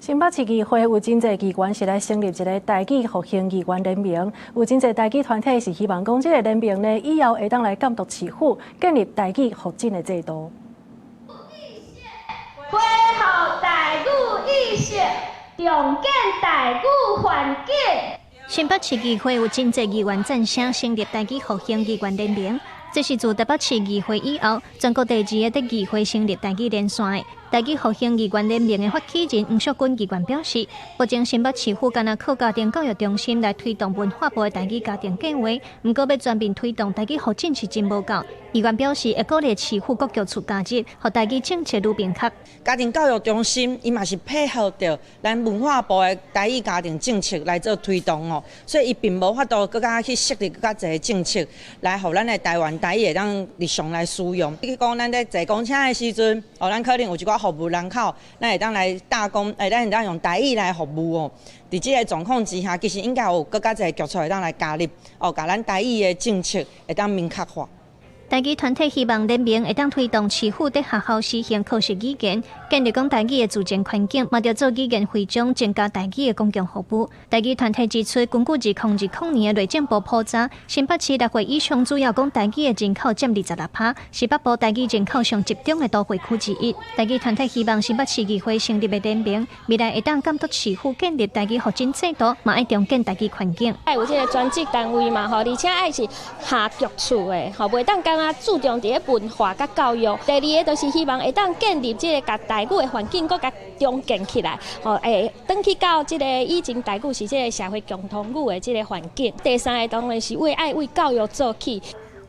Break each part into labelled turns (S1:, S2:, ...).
S1: 新北市議會有真濟議員是來成立一個台語復興議員聯盟，有真濟台語團體是希望講這個聯盟呢，以後會當來監督市府，建立台語復振的制度。
S2: 恢復台語意識，重建台語環境。
S3: 新北市議會有真濟議員贊成成立台語復興議員聯盟，這是自台北市議會以後，全國第二个佇議會成立台語連線的。台語復興議員聯盟的發起人黃淑君議員表示，目前新北市府干焦靠家庭教育中心來推動文化部的台語家庭計畫，毋過欲全面推動台語復振是真無夠。議員表示，會鼓勵市府各局處加入，予台語政策愈明確。
S4: 家庭教育中心伊嘛是配合著咱文化部的台語家庭政策來做推動哦，所以伊並無法度閣較去設立閣較濟政策來予咱的台灣台語會當日常來使用。比如講，咱咧坐公車的時陣，哦，咱可能有一寡服務人口，咱會當來搭講，咱會當用台語來服務哦。佇這个狀況之下，其實應該有閣較濟局處會當來加入，哦，共咱台語的政策會當明確化。
S3: 台語團體希望聯盟會當推動市府佇學校實行課實語言，建立講台語的自然環境，嘛著做語言徽章，增加台語的公共服務。台語團體指出，根據2020年的內政部普查，新北市六歲以上主要講台語的人口佔26%，是北部台語人口上集中的都會區之一。台語團體希望新北市議會成立的聯盟，未來會當監督市府建立台語復振制度，嘛愛重建台語環境。
S5: 愛有這个專職單位嘛，吼，而且愛是下局處的，吼，袂當干焦注重佇咧文化佮教育。第二个就是希望會當建立這个共台語的環境，閣共重建起來，吼，會轉去到這个以前台語是這个社會共同語的這个環境。第三个當然是為愛為教育做起。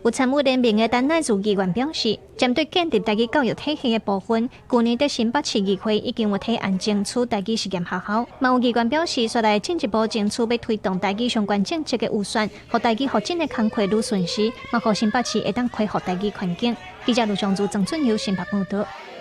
S3: 有參與聯盟的陳乃如議員表示，針對建立台語教育體系的部分，舊年佇新北市議會已經有提案爭取台語實驗學校。嘛有議員表示，紲來進一步爭取欲推動台語相關政策的預算，予台語復振的工課愈順勢，嘛予新北市會當恢復台語環境。記者盧尚如、曾俊友新北報導。